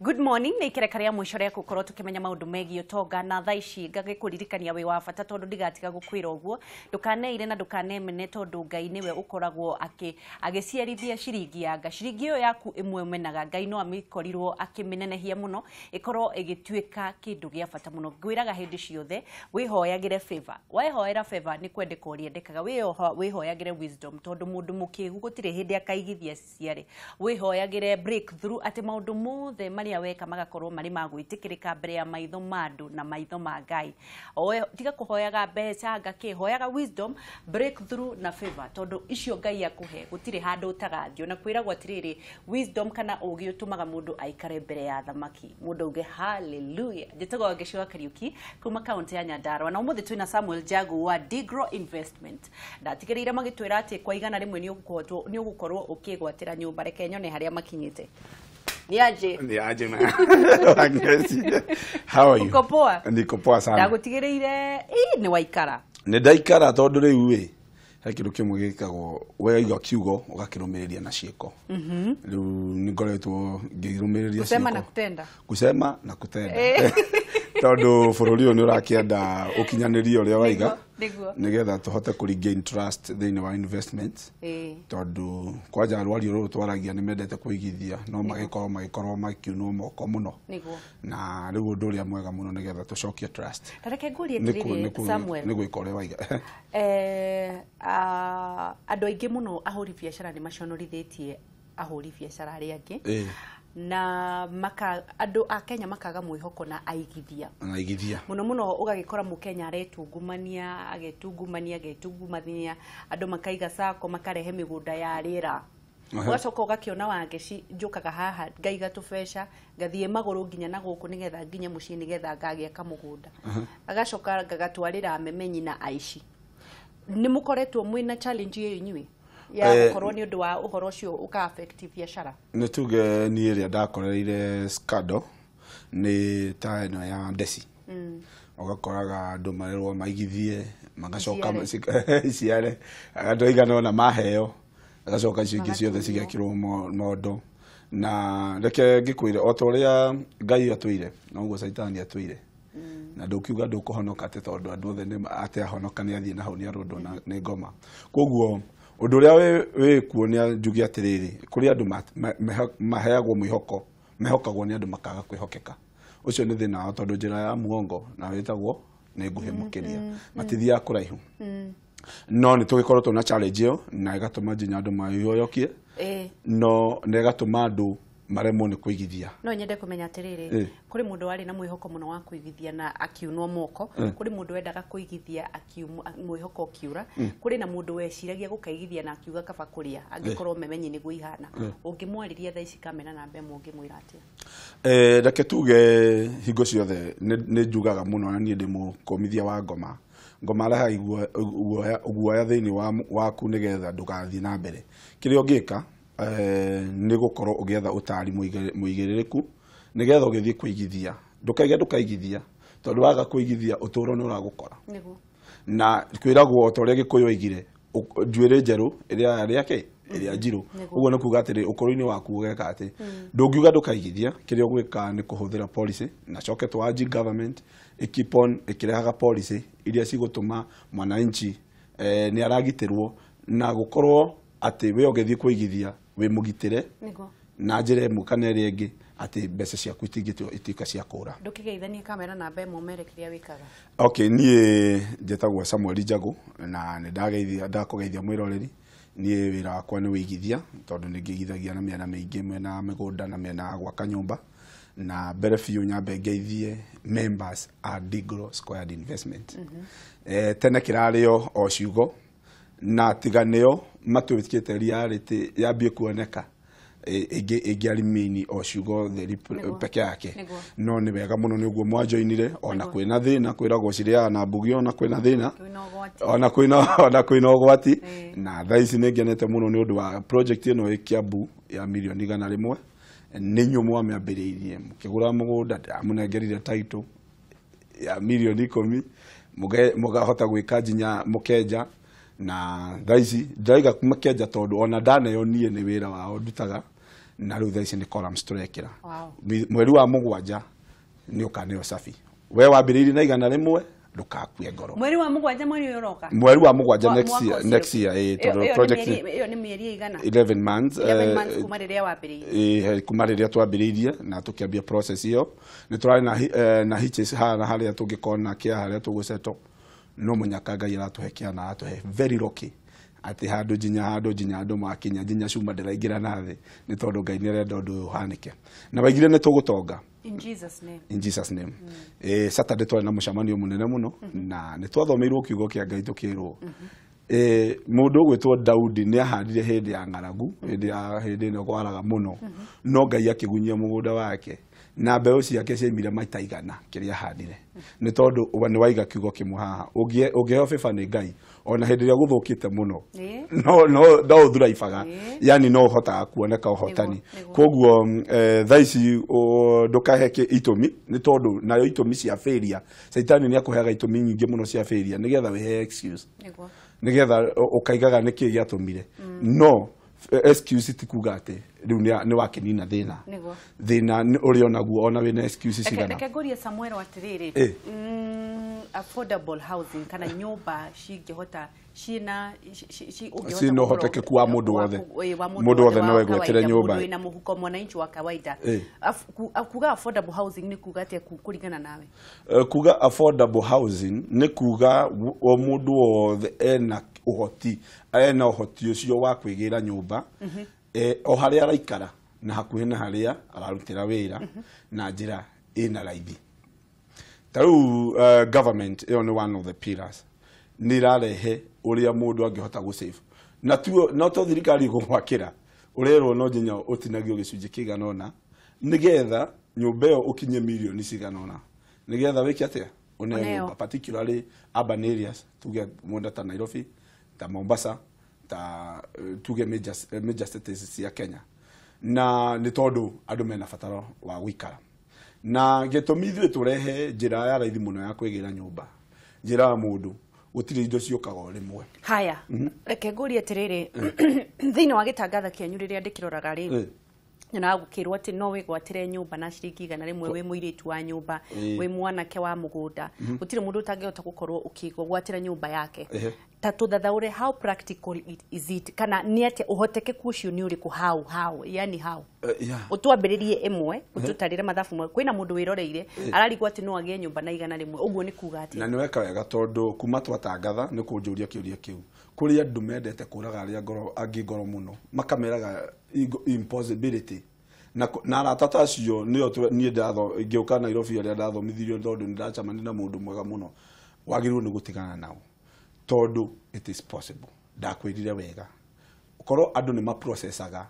Good morning nä ikereka rĩa mũico rĩa gũkorwo tũkĩmenya maũndũ megiĩ ũtonga na thaa ici ngagĩkũririkania wĩ wa bata tondũ ndigatiga gũkwĩra ũguo ndũkaneire na ndũkanemene tondũ Ngai nĩwe ũkoragwo agĩciarithia ciringi ya nga ciringi ĩyo yaku ĩmwe ũmenaga Ngai no amĩkorirwo akĩmĩnenehia mũno ĩkorwo ĩgĩtuĩka kĩndũ gĩa bata mũno. Ngwĩraga hĩndĩ ciothe wĩhoyagĩre favor, wehoera favor nĩ kwendeka ũrĩendekaga, wĩhoyagĩre wisdom tondũ mũndũ mũkĩgu gũtirĩ hĩndĩ akaigithia ciare, wĩhoyagĩre breakthrough atĩ maũndũ mothe marĩa weka magakorwo marĩ ma gwĩtĩkĩrĩka mbere ya maitho ma andũ na maitho ma Ngai. Tiga kũhoyaga mbeca ngakĩ, hoyaga wisdom, breakthrough na favor tondũ icio Ngai akũhe gũtirĩ handũ ũtagathiĩ. Na kwĩragwo atĩrĩrĩ, wisdom kana ũgĩ ũtũmaga mũndũ aikare mbere ya thamaki, mũndũ auge hallelujah. Njĩtagwo Wangeci wa Kariuki kuma kaunti ya Nyandarua na ũmũthĩ twĩna Samuel Njagu wa Digro Investment. Ndatigĩrĩire magĩtwĩra atĩ kwa 100 nĩ ũgũkorwo ũkĩgwatĩra nyũmba. Reke nyone harĩa makinyĩte. Niaje? Niaje man. Wangeci. How are you? Uko poa? Niko poa sana. Ndagutigĩrĩire nĩ waikara. Nĩ ndaikara tondũ rĩu ĩ he kĩndũ kĩmwe gĩkagwo waiga kiugo ũgakĩrũmĩrĩria na ciĩko. Rĩu nĩ ngoretwo ngĩrũmĩrĩria Kusema na kutenda. Kusema na kutenda. Tondũ bũrũri ũyũ nĩ ũrakĩenda ũkinyanĩrie ũrĩa waiga. Nĩgetha tũhote kũ regain trust thĩinĩ wa investment. Tondũ kwanja rwario rũrũ twaragia nĩ mendete kũigithia no magĩkorwo makiunwo moko mũno. Na rĩu ũndũ ũrĩa mwega mũno nĩgetha tũcokie trust. Ta reke ngũrie atĩrĩrĩ Samuel. Nĩ gwĩka ũrĩa waiga. Andũ aingĩ mũno ahũri biacara nĩ maconorithĩtie ahũri biacara arĩa angĩ. Na andũ a Kenya makaga mwĩhoko na aigithia. Na aigithia. Mũno mũno ũgagĩkora mũkenya aretungumania, agetungumania, agetungumania, andũ makaiga sacco makarehe mĩgũnda ya rĩera. Ũgacoka ũgakĩona Wangeci njũkaga haha ngaiga tũbeca ngathiĩ magũrũ nginya na gũkũ nĩgetha nginye mũciĩ nĩgetha ngagĩaka mũgũnda. Agacoka ngagatwarĩra memenyi na aici. Nĩ mũkoretwo mwĩna challenge ĩyo inyuĩ ya gũkorwo nĩ ũndũ wa ũhoro ũcio ũka affect biacara? Nĩ tuge niĩ ĩrĩa ndakorereire scandal nĩ ta ĩno ya Ndeci. Ũgakoraga andũ marerwo maigithie magacoka iciare andũ aigana ũna maheo agacoka icio ingĩ ciothe cigekĩrwo mondo. Na reke ngĩkwĩre o ta ũrĩa Ngai atwĩire noguo Caitani atwĩire. Na ndũkiuga ndũkũhonoka atĩ tondũ andũ othe nĩ atĩ ahonoka nĩ athiĩ na hau nĩ arũndwo nĩ ngoma. Koguo ũndũ ũrĩa wĩ kuo nĩ njuge atĩrĩrĩ, kũrĩ andũ maheagwo mwĩhoko, mehokagwo nĩ andũ makaga kwĩhokeka. Ũcio nĩ thĩna wao tondũ njĩra ya muongo na wĩtagwo nĩ nguhĩ mũkĩria, matithiaga kũraihu. No nĩ tũgĩkoretwo na challenge ĩyo na ĩgatũma nginya andũ mayoyokie, no na ĩgatũma andũ maremwo nĩ kũigithia. No nyende kũmenya atĩrĩrĩ, kũrĩ mũndũ warĩ na mwĩhoko mũno wa kũigithia na akiunwo moko, kũrĩ mũndũ wendaga kũigithia mwĩhoko ũkiura, kũrĩ na mũndũ weciragia gũkaigithia na akiuga kaba kũrĩa angĩkorwo memenyi nĩguo ihana. Ũngĩmwarĩria thaa ici kamera namba ĩmwe ũngĩmwĩra atĩa? Reke tuge hingo ciothe nĩ njugaga mũno na niĩ ndĩ mũkũmithia wa ngoma. Ngoma rehaga guoya thĩinĩ waku nĩgetha ndũgathiĩ na mbere. Kĩrĩa ũngĩka nĩ gũkorwo ũgĩetha ũtari mũigĩrĩrĩku nĩgetha ũgĩthiĩ kũigithia. Ndũkaige ndũkaigithia tondũ waga kũigithia ũtũũro nĩ ũragũkora. Na kwĩragwo o ta ũrĩa Gĩkũyũ oigire, njuĩrĩ njerũ ĩrĩa ĩrĩa ĩrĩa njirũ. Ũguo nĩ kuuga atĩrĩ ũkũrũ-inĩ waku ũgeka atĩ ndũngiuga ndũkaigithia, kĩrĩa ũgwĩka nĩ kũhũthĩra policy na coke twanji government ĩ keep on ĩkĩrehaga policy iria cigũtũma mwananchi nĩ aragitĩrwo na gũkorwo atĩ we ũgĩthiĩ kũigithia wĩ mũgitĩre na njĩra ĩmwe kana ĩrĩa ĩngĩ atĩ mbeca ciaku itingĩtuĩka cia kũra. Ndũkĩgeithanie kamera namba ĩmwe ũmere kĩrĩa wĩkaga. Okay, niĩ njĩtagwo Samuel Njagu na nĩ ndageithia ndakũgeithia mwĩroreri. Niĩ wĩra wakwa nĩ wĩigithia tondũ nĩ ngĩigithagia na mĩena mĩingĩ, mwena wa mĩgũnda na mĩena ya gwaka nyũmba. Na mbere biũ nyambe ngeithie members a Digro Squared Investment. Tene kĩrarĩo o ciugo na tiga nĩo matuĩkĩte reality yambie kuoneka ĩngĩarimini o ciugo theri peke yake. No nĩ wega mũno nĩ ũguo mwanjoinire ona kwĩna thĩna, kwĩragwo cirĩaga na mbugi ona kwĩna thĩna ona kwĩna ũgwati. Na thaa ici nĩ ngenete mũno nĩ ũndũ wa project ĩno ĩ Kiambu ya mirioni 100. Nĩ inyuĩ mwamĩambĩrĩirie mũkĩgũra mũgũnda, ndĩramũnengerire title ya mirioni 10 mũkahota gwĩka nginya mũkenja. Na thaa ici ndĩraiga makenja tondũ ona ndaneo niĩ nĩ wĩra wao ndutaga. Na rĩu thaa ici nĩ columns tũrekĩra. Mweri wa 7 nĩ ũkaneo cabi. We wambĩrĩirie na 100, ndũgakue ngoro. Mweri wa 7 mweri ũyũ ũroka. Mweri wa 7 next year, tondũ project ĩyo nĩ mĩeri igana. 11 months. 11 months kuma rĩrĩa wambĩrĩirie. Kuma rĩrĩa twambĩrĩirie na tũkĩambia process ĩyo. Nĩ tũrarĩ na hitches haha na harĩa tũngĩkona kĩa harĩa tũgũsettle. No mũnyaka Ngai aratũhe kĩa na aratũhe very lucky. Atĩ handũ nginya andũ makinya nginya cuma ndĩraingĩra na thĩ nĩ tondũ Ngai nĩ arenda ũndũ ũyũ ũhanĩke. Na waigire nĩ tũgũtonga. In Jesus name. In Jesus name. Saturday twarĩ na mũcemanio mũnene mũno na nĩ twathomeirwo kiugo kĩa Ngai tũkĩrwo. Mũndũ ũgwĩtwo Daudi nĩ ahandire hĩndĩ ya ng'aragu, hĩndĩ ĩno kwaraga mũno. No Ngai akĩgunyia mũgũnda wake na mbeũ ciake ciaimire maita 100 kĩrĩa ahandire. Nĩ tondũ nĩ waiga kiugo kĩmwe haha. Ũngĩheo favor nĩ Ngai ona hĩndĩ ĩrĩa gũthũkĩte mũno no ũthuraibaga, yani no ũhotaga kuoneka ũhotani. Koguo thaa ici ndũkahe itũmi nĩ tondũ nayo itũmi cia failure, Caitani nĩ akũheaga itũmi nyingĩ mũno cia failure nĩgetha wĩhe excuse, nĩgetha ũkaigaga nĩkĩ gĩatũmire. No excuse ti kuga atĩ rĩu nĩ wakĩnina thĩna. Thĩna ũrĩ onaguo ona wĩna excuse cigana. Reke ngũrie Samuel atĩrĩrĩ, affordable housing kana nyũmba cingĩhota ciĩna ciĩna ũhotekeku wa mũndũ wothe, mũndũ wothe no egwethere nyũmba wĩna mũhuko mwananchi wa kawaida. Kuga affordable housing nĩ kuga atĩa kũringana nawe? Kuga affordable housing nĩ kuga o mũndũ wothe ena ũhoti, ena ũhoti ũcio wa kwĩgĩra nyũmba o harĩa araikara na hakuhĩ na harĩa ararutĩra wĩra na njĩra ĩna raithi. Ta rĩu government ĩyo nĩ one of the pillars nĩ ĩrarehe ũrĩa mũndũ angĩhota gũsave. Na no to thirikari ĩgũgwakĩra, ũrerwo no nginya ũtinagio gĩcunjĩ kĩigana ũna nĩgetha nyũmba ĩyo ũkinye mirioni cigana ũna nĩgetha wĩke atĩa, ũneo nyũmba, particularly urban areas, tuge mwenda ta Nairobi, ta Mombasa, ta tuge major cities cia Kenya. Na nĩ tondũ andũ mena bataro wa gũikara. Na gĩtũmi ithuĩ tũrehe njĩra ya raithi mũno ya kwĩgĩra nyũmba, njĩra ya mũndũ gũtirĩ indo ciũkaga o rĩmwe. Haya, reke ngũrie atĩrĩrĩ, thĩinĩ wa gĩtangatha kĩanyu rĩrĩa ndĩkĩroraga rĩ, nyonaga gũkĩrwo atĩ no wĩgwatĩre nyũmba na ciringi 100 wĩ mũirĩtu wa nyũmba, wĩ mwanake wa mũgũnda, gũtirĩ mũndũ ũtangĩhota gũkorwo ũkĩgwatĩra nyũmba yake. Ta tũthathaũre how practical is it, kana nĩ atĩa ũhotekeku ũcio nĩ ũrĩkũ, how yani how ũtwambĩrĩrie ĩmwe ũtũtarĩre mathabu mwe. Kwĩna mũndũ wĩroreire ararigwo atĩ no agĩe nyũmba na 100, ũguo nĩ kuga atĩa? Na nĩ weka wega tondũ kuma twatangatha nĩ kũnjũria kĩũria kĩu. Kũrĩ andũ mendete kũraga arĩa angĩ ngoro mũno, makameraga impossibility. Na arata ta acio nĩo niĩ ngĩũka Nairobi arĩa ndathomithirio tondũ nĩ ndacemania na mũndũ mwega mũno, wagĩrĩirwo nĩ gũtigana nao tondũ it is possible. Ndakwĩrire wega korwo andũ nĩ maprocesaga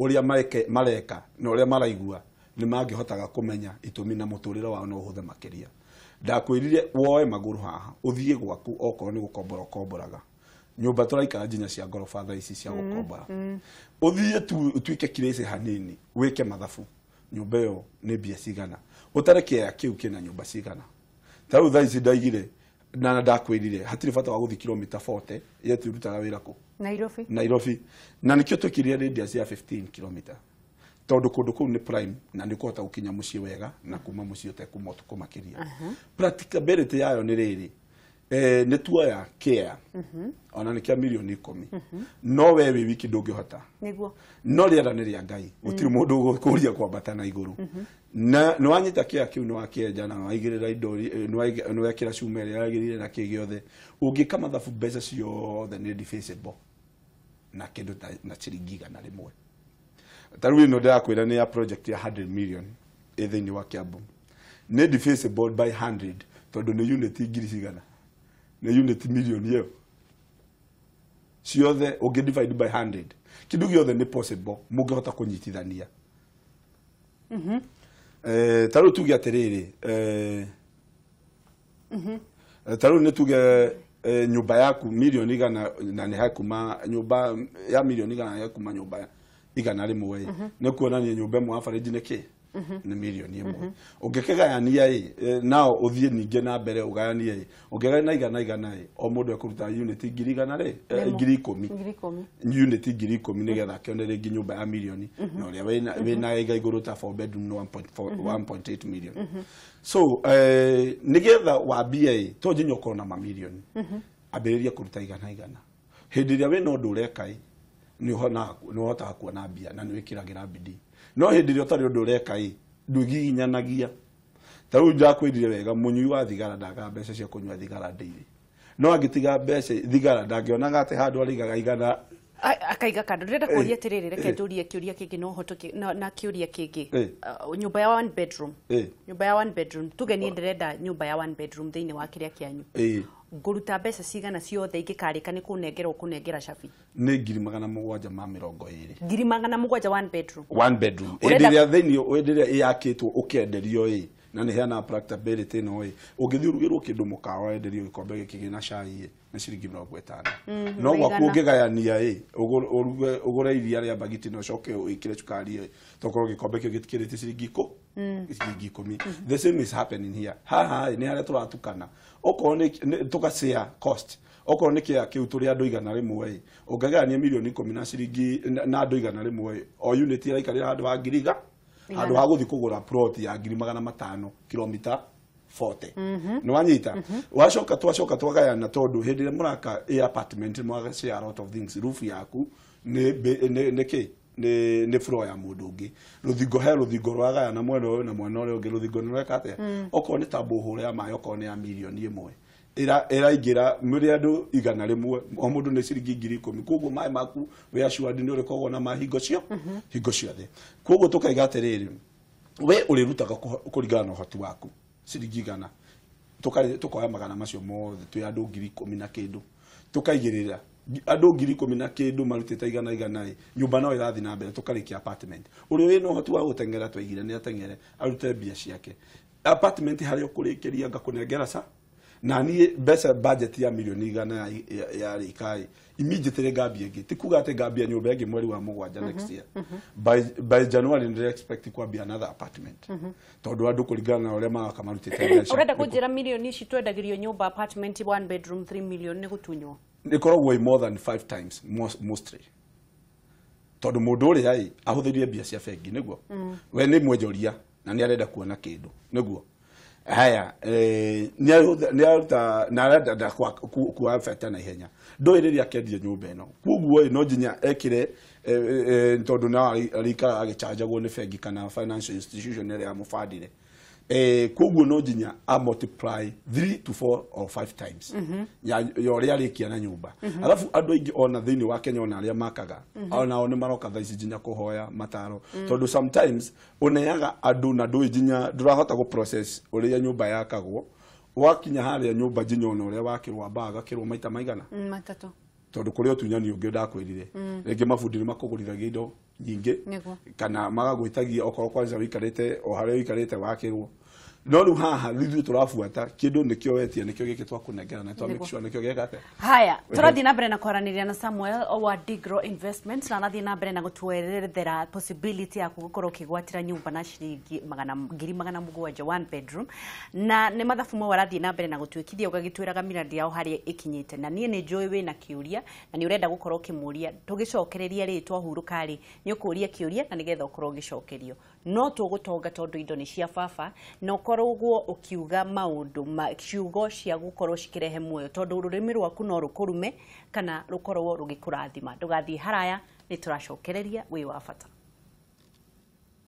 ũrĩa mareka na ũrĩa maraigua, nĩ mangĩhotaga kũmenya itũmi na mũtũrĩre wao no ũhũthe makĩria. Ndakwĩrire woe magũrũ haha ũthiĩ gwaku okorwo nĩ gũkombora ũkomboraga nyũmba tũraikara nginya cia ngoroba thaa ici cia gũkombora, ũthiĩ tu ũtuĩke kirĩci hanini wĩke mathabu nyũmba ĩyo nĩ mbia cigana, ũtare kĩaya kĩu kĩna nyũmba cigana. Ta rĩu thaa ici ndaigire na ndakwĩrire hatirĩ bata wa gũthiĩ kilomita 40 yetu ĩrutaga wĩra kũ? Nairobi. Nairobi. Na nĩkĩo twĩkĩrire radius ya 15 kilomita tondũ kũndũ kũu nĩ prime na nĩ ũkũhota gũkinya mũciĩ wega na kuma mũciĩ ũtekuma ũtukũ makĩria. Practicability yayo nĩ rĩrĩ, nĩ tuoya kĩa ona nĩ kĩa mirioni 10, no we wĩ wiki ndũngĩhota. Nĩguo. No rĩera nĩ rĩa Ngai, gũtirĩ mũndũ ũgũkũria kwambata na igũrũ. Na nĩ wanyita kĩa kĩu nĩ wakĩenja na waigĩrĩra indo, nĩ wekĩra cuma ĩrĩa yagĩrĩire na kĩ gĩothe, ũngĩka mathabu mbeca ciothe nĩ defeasible na kĩndũ na ciringi 100. Ta rĩu ĩno ndĩrakwĩra nĩ ya project ya 100 million ĩ thĩinĩ wa Kiambu, nĩ defeasible by 100 tondũ nĩ unit ngiri cigana, nĩ unit milioni ĩyo ciothe ũngĩ divide by 100, kĩndũ gĩothe nĩ possible mũngĩhota kũnyitithania. Ta rĩu tuge atĩrĩrĩ, ta rĩu nĩ tuge nyũmba yaku milioni 100 na nĩ hakuma nyũmba ya milioni 100 nĩ hakuma nyũmba 100, nĩ kuonania nyũmba ĩmwe average nĩ kĩ? Nĩ mirioni 1. Ũngĩkĩgayania ĩ nao ũthiĩ ningĩ na mbere ũgayanie ĩ, ũngĩgayania igana igana ĩ, o mũndũ ekũruta unit 100,000 rĩ, 10,000. 10,000. Unit 10,000 nĩgetha akĩone rĩngĩ nyũmba ya mirioni, na ũrĩa wĩna iga igũrũ ta 4 bedroom nĩ 1.4, 1.8 million. So nĩgetha wambie ĩ, to nginya ũkorwo na mamirioni. Ambĩrĩria kũruta igana igana. Hĩndĩ ĩrĩa wĩna ũndũ ũreka ĩ, nĩ ũhotaga kuona mbia na nĩ wĩkĩragĩra bidii. No hĩndĩ ĩrĩa ũtarĩ ũndũ ũreka ĩ, ndwĩgiginyanagia. Ta rĩu ndakwĩrire wega, mũnyui wa thigara ndagaga mbeca cia kũnyua thigara daily, no angĩtiga mbeca thigara ndangĩonaga atĩ handũ arĩigaga igana. Akaiga kando. Ndĩrenda kũria atĩrĩrĩ, reke ndũrie kĩũria kĩngĩ no ũhotoke na kĩũria kĩngĩ. Nyũmba ya one bedroom, nyũmba ya one bedroom, tuge niĩ ndĩrenda nyũmba ya one bedroom thĩinĩ wa kĩrĩa kĩanyu, ngũruta mbeca cigana ciothe ingĩkarĩka nĩ kũnengera ũkũnengera cabi? Nĩ 720,000. 700,000, one bedroom? One bedroom. Hĩndĩ ĩrĩa thĩinĩ, hĩndĩ ĩrĩa ĩyakĩtwo ũkĩenderio ĩ, na nĩ heanaga practicability ĩno ĩ, ũngĩthiĩ ũrugĩrwo kĩndũ mũkawa wenderio gĩkombe gĩkĩ gĩna cai ĩ, nĩ ciringi 50. No gwaku 100. Ũngĩgayania ĩ, ũgũre iria rĩa bagiti na ũcoke wĩkĩre cukari ĩ, tokorwo gĩkombe kĩu gĩtikĩrĩtie ciringi 10. The same is happening here. Haha ĩ, nĩ harĩa tũratukana, okorwo nĩ tũgacare cost, okorwo nĩ kĩa kĩu tũrĩ andũ 100 ĩ, ũngĩgayania mirioni 10 na ciringi na andũ 100 ĩ, o unit ĩraikarĩra handũ ha ngiri iga, handũ ha gũthiĩ kũgũra plot ya 500,000 kilomita 40. Nĩ wanyita? Wacoka twacoka twagayana, tondũ hĩndĩ ĩrĩa mũraka ĩ apartment mũraga share a lot of things. Roof yaku nĩ kĩ, nĩ floor ya mũndũ ũngĩ. Rũthingo, he rũthingo rwagayana mwena ũyũ na mwena ũrĩa ũngĩ. Rũthingo nĩ rweka atĩa? Okorwo nĩ ta borehole ya maĩ, okorwo nĩ ya mirioni 1, ĩraingĩra mũrĩ andũ 100, o mũndũ nĩ ciringi 10,000. Koguo maĩ maku wĩ assured nĩ ũrĩkoragwo na maĩ hingo ciothe. Koguo tũkaiga atĩrĩrĩ, we ũrĩrutaga kũringana na ũhoti waku ciringi 100. Tũkoya magana macio mothe twĩ andũ 10,000 na kĩndũ, tũkaigĩrĩra andũ 10,000 na kĩndũ marutĩte igana igana ĩ, nyũmba no ĩrathiĩ na mbere tũkarĩkia apartment. Ũrĩa wĩna ũhoti wa gũteng'era twaigire nĩ ateng'ere arute mbia ciake apartment harĩa ũkũrĩkĩria ngakũnengera ca na niĩ mbeca budget ya mirioni 100 ya rĩka ĩ, immediately ngambia ĩngĩ. Ti kuga atĩ ngambia nyũmba ĩngĩ mweri wa mũgwanja next year. By January nĩ expect kwambia another apartment, tondũ andũ kũringana na ũrĩa maraka marutĩte mbeca. Ũrenda kũnjĩra mirioni ici twendagĩrio nyũmba apartment one bedroom 3 million nĩ gũtunywo? Ĩkoragwo ĩ more than five times mostly, tondũ mũndũ ũrĩa ĩ ahũthĩrire mbia cia bengi nĩguo we nĩ mwenjoria na nĩ arenda kuona kĩndũ nĩguo haya nĩ aruta na arenda kuoya bata na ihenya. Ndũĩ rĩrĩa akendia nyũmba ĩno. Koguo ĩ no nginya ekĩre tondũ no arĩikaraga agĩchanjagwo nĩ bengi kana financial institution ĩrĩa yamũbandire. Koguo no nginya a multiply 3 to 4 or 5 times ya ũrĩa arĩkia na nyũmba. Alafu andũ aingĩ ona thĩinĩ wa Kenya, ona arĩa makaga onao nĩ maroka thaa ici nginya kũhoya mataro, tondũ sometimes ũneaga andũ na ndũĩ nginya ndũrahota gũ process ũrĩa nyũmba yakagwo. Wakinya harĩa nyũmba nginya ona ũrĩa wakĩrwo ambaga agakĩrwo maita maigana? Matatũ. Tondũ kũrĩ ũtunyani ũngĩ ndakwĩrire, rĩngĩ mabundi nĩ makũgũrithagia indo nyingĩ kana magagwĩtagia okorwo kwanza wĩikarĩte o harĩa wĩikarĩte wakĩrwo. No rĩu haha ithuĩ tũrabuata kĩndũ nĩkĩo wetia, nĩkĩo gĩkĩ twakũnengera na twa make sure nĩkĩo gĩeka atĩa. Haya, tũrathiĩ na mbere na kwaranĩria na Samuel wa Digro Investments, na arathiĩ na mbere na gũtwerethera possibility ya gũkorwo ũkĩgwatĩra nyũmba na ciringi 700,000, one bedroom, na nĩ mathabu mau arathiĩ na mbere na gũtuĩkithia ũgagĩtwĩraga miradi yao harĩa ĩkinyĩte. Na niĩ nĩ njũĩ wĩna kĩũria na nĩ ũrenda gũkorwo ũkĩmũria. Tũgĩcokereria rĩ, twahurũka rĩ, nĩ ũkũria kĩũria na nĩgetha ũkorwo ũgĩcokerio. No tũgũtonga tondũ indo nĩ cia baba, na ũkoragwo ũkiuga maũndũ ma ciugo cia gũkorwo cikĩrehe muoyo, tondũ rũrĩmĩ rwaku no rũkũrume kana rũkorwo rũgĩkũrathima. Ndũgathiĩ haraya, nĩ tũracokereria. Wĩ wa bata.